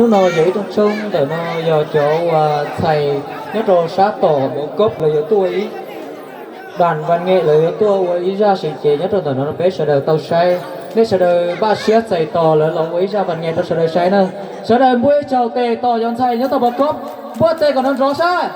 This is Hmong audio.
Hnub no yog ib rooj tshoob, ntawm no yog cov uas ntxhais nyob rau sab tom Mov Koob lawv yuav tuaj ua ib, dam Vaj Nge lawv yuav tuaj ua ib zaj seem cev nyob rau ntawm no rau peb sawv daws tau saib. Nej sawv daws npaj siab txais tos lawv los ua ib zaj Vaj Nge rau sawv daws saib na. Sawv daws npuaj ib tsaug tes tos cov ntxhais nyob tom Mov Koob, npuaj tes kom nrov nrov saib.